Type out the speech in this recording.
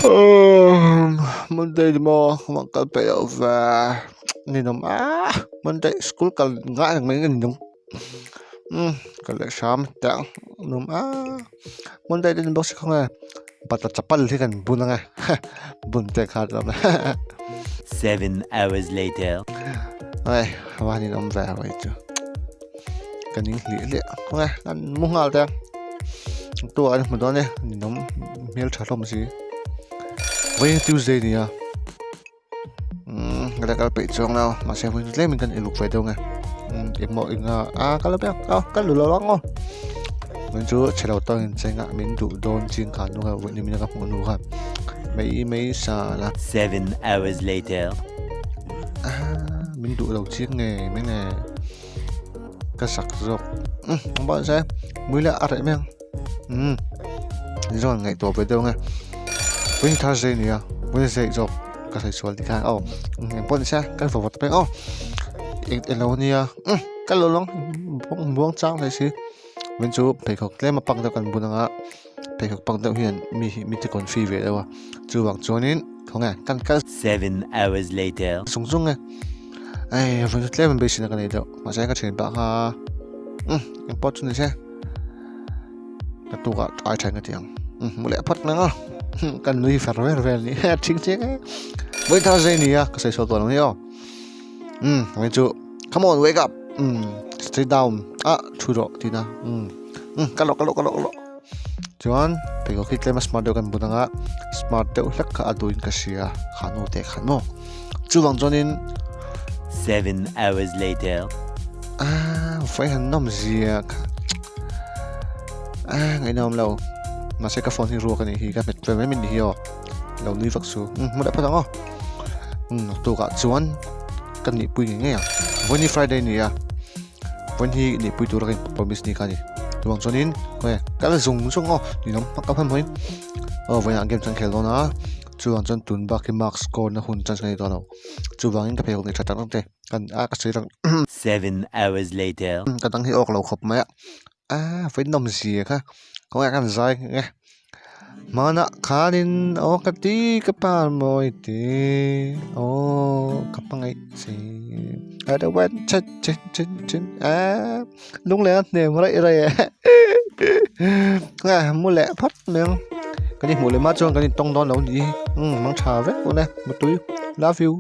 Monday ni maw ka kal peih loh ve ninawm a Monday school kal ngai ang mai ka ninawm kal leh hram teh ang ninawm a Monday te ni bawk si khawnge bata chapal hi kan bun ang e bun te kha tlawm e 7 hours later. Ai a ninawm ve mai chu ka ning hliah hliah khawnge an mu nghal teh ang tu ah an hmu dawn e ninawm hmel tha hlawm si vawiin Tuesday a ni a umm ka la kal peih chuang lo mahse vawiin chu tlemin kan inluk ve deuh ang e umm engmaw enga a kal lo piang a kal duh lo ang aw vawiin chu chhe lo tawngin cheng a min duh dawn chin khan nu kha vawiin ni ka hmuh nu kha mai mai sa la. 7 hours later. Min duh lo chiang ngei mai nge ka sak zawk umm engpawh nise mui leh a reh mai ang umm zawn ngaihtuah ve deuh ang e vawiin Thursday a ni a Wednesday zawk ka sawi sual tikhan aw engpawh nise kan fawh vawt mai aw eng elo ania umm ka lo lang buang chang hle si vawiin chu pheikhawk tlem a pak deuh kan bun ang a pheikhawk pak deuh hian mi hi mi te confi ve deuh a chuvang chuanin khawnge kan kal 7 hours later. Chung chung e ai vawiin chu tlem in beiseina ka nei deuh mahse ka thian pah kha umm engpawh chu ni se ka tukah ai thain ka ti ang umm hmu leh phawt mai ang a kan nui fer ver vel ni a thing chiang e vawiin Thursday a ni a ka sawi sawi tawh lo ni aw umm vawiin chu come on wake up umm sit down ah thu rawh tiin a umm umm ka lawh ka lawh ka lawh ka lawh chuan pheikhawk hi tlem a smart deuh kan bun ang a smart deuh hlek kha a duhin ka hria kha nu te khan maw chuvang chuanin 7 hours later. Ah vawi han nawm zia kha ah ngaihnawm lo mahse ka phone hi ruak a nih hi ka hmet ve mai mai ni hi aw lo nui vak su umm hmu leh phawt ang aw umm tukah chuan ka nihpui ngei ngei ang vawiin hi friday a ni a. Vawiin hi nihpui tura ka in promise ni kha a ni chuvang chuanin khawnge kal zung zung aw ninawm hmak ka hman hmawin aw vawiinah game chu an khel dawn a chuvang chuan tun bak hi mark score na hun chance ka nei tawh lo chuvangin ka pheikhawk nei tha tak tak te kan a ka sawi rang 7 hours later. Ka dang hi awk lo khawp mai a ah vawiin nawm zia kha khawnge kan zai nge Hmanah khanin aw ka ti ka par mawi ti aw ka hmangaih che a deuh wen che che che che a lung leh a hnem raih raih e mu leh phawt mai ang kan inhmuh leh hma chuan kan intawng dawn lo ni hi umm mang tha vek awm e mutui love you.